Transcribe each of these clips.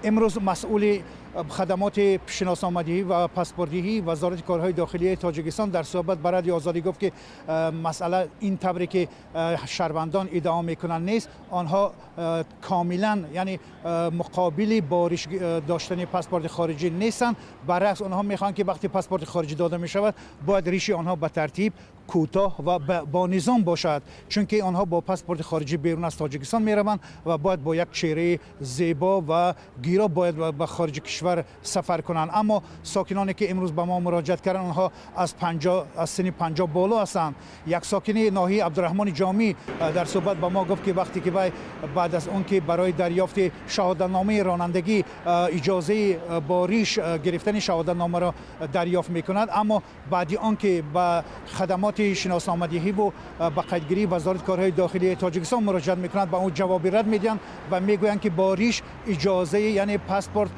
Имрӯз масъули хадамоти шиносномадиҳӣ ва паспортдиҳии Вазорати корҳои дохилии Тоҷикистон дар суҳбат ба Радиои Озодӣ гуфт, ки масъала ин тавре ки шаҳрвандон иддао мекунанд, нест. Онҳо комилан, яъне муқобили бо риш доштани паспорти хориҷӣ нестанд. Баръакс, онҳо мехоҳанд, ки вақте паспорти хориҷӣ дода мешавад, бояд риши онҳо ба тартиб, кӯтоҳ ва бо низом бошад, чунки онҳо бо паспорти хориҷӣ берун аз Тоҷикистон мераванд ва бояд бо як чеҳраи зебо ва гиро бояд ба хориҷи кишвар сафар кунанд. Аммо сокиноне ки имрӯз ба мо муроҷиат карданд, онҳо аз синни 50 боло ҳастанд. Як сокини ноҳияи Абдураҳмони Ҷомӣ дар суҳбат ба мо гуфт, ки вақте ки вай баъд аз он ки барои дарёфти шаҳодатномаи ронандагӣ иҷозаи бо риш гирифтани шаҳодатномаро дарёфт мекунад, аммо баъди он ки ба хадамоти шиносномадиҳиву ба қайдгирии Вазорати корҳои дохилии Тоҷикистон муроҷиат мекунад, ба ӯ ҷавоби рад медиҳанд ва мегӯянд, ки бо риш иҷозаи, яъне паспорт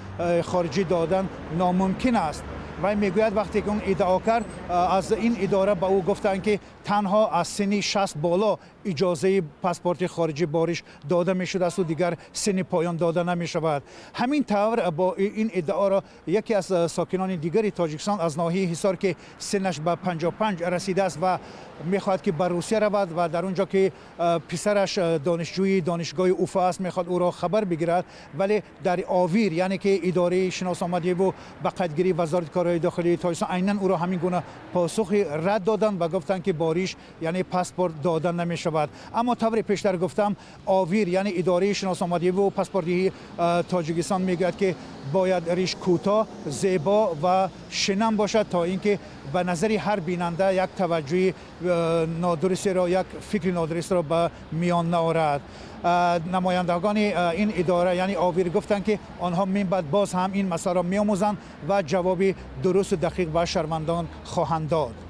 хориҷӣ додан номумкин аст. Вай мегӯяд, вақте ки он иддао кард, аз ин идора ба ӯ гуфтанд, ки танҳо аз синни 60 боло иҷозаи паспорти хориҷӣ бо риш дода мешудасту дигар синни поён дода намешавад. Ҳамин тавр бо ин иддаоро яке аз сокинони дигари Тоҷикистон аз ноҳияи Ҳисор, ки синнаш ба 55 расидааст ва мехоҳад, ки ба Русия равад ва дар он ҷо ки писараш донишҷӯи донишгоҳи Уфа аст, мехоҳад ӯро хабар бигирад, вале дар ОВИР, яъне ки идораи шиносомадиву ба қайдгирии Вазорати корҳои дохилии Тоҷикистон, айнан ӯро ҳамин гуна посухи рад доданд ва гуфтанд, ки бо риш, яъне паспорт дода намешавад. Аммо тавре пештар гуфтам, ОВИР, яъне идораи шиносомадиву паспортдиҳии Тоҷикистон, мегӯяд, ки бояд риш кӯтоҳ, зебо ва шинам бошад, то ин ки ба назари ҳар бинанда як таваҷҷӯҳи нодурустеро, як фикри нодурустро ба миён наорад. Намояндагони ин идора, яъне ОВИР, гуфтанд, ки онҳо минбаъд боз ҳам ин масъаларо меомӯзанд ва ҷавоби дурусту дақиқ ба шаҳрвандон хоҳанд дод.